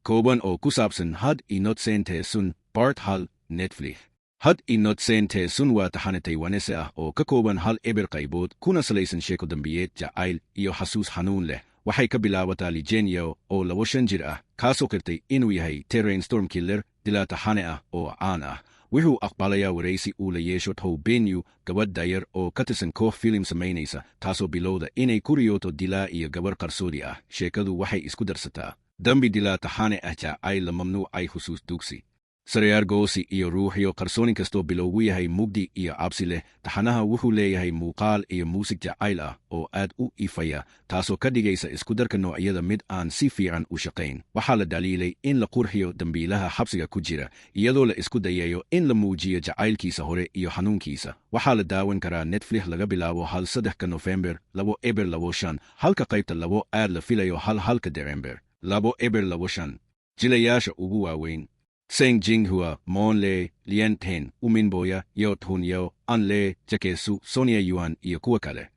Kooban oo ku saabsan Had i Not Seen Tae-sun, Part 1, Netflix. Had i Not Seen Tae-sun waa taxane Taiwanese ah oo ka kooban 10 qaybood, kuna salaysan sheeko dambiyeed, jacayl iyo xasuus xanuun leh. Waxay ka bilaabataa Li Jen-yao oo 25 jir ah, kaasoo qirtay inuu yahay The Rainstorm Killer, dilaa taxane ah oo caan ah. Wuxuu aqbalayaa waraysi uu la yeesho Thou Benyu, gabadh dayar oo ka tirsan koox filim samaynaysa, taasoo bilowda inay ku riyooto dilaa iyo gabar qarsoodi ah. Sheekadu waxay isku darsataa dambi, dilaa taxane ah, jacayl la mamnuucay, xusuus dugsi sare, aargoosi iyo ruuxyo qarsoon. Inkastoo bilowgu yahay mugdi iyo cabsi leh, taxanaha wuxuu leeyahay muuqaal iyo muusig jacayl ah oo aad u ifaya, taasoo ka dhigaysa iskudarka noocyada mid aan si fiican u shaqayn. Waxaa la dhaliilay in la qurxiyo dambiilaha xabsiga ku jira, iyadoo la isku dayayo in la muujiyo jacaylkiisa hore iyo xanuunkiisa. Waxaa la daawan karaa Netflix laga bilaabo 13-ka Nofembar 2025, halka qaybta 2 aad la filayo 1-ka December 2025. Jilayaasha ugu waaweyn: Seng Jinghua, Mon Le, Lian Ten, Umin Boya, Yeo Tun Yeo, An Le, Jakesu, Sonia Yuan iyo kuwa kale.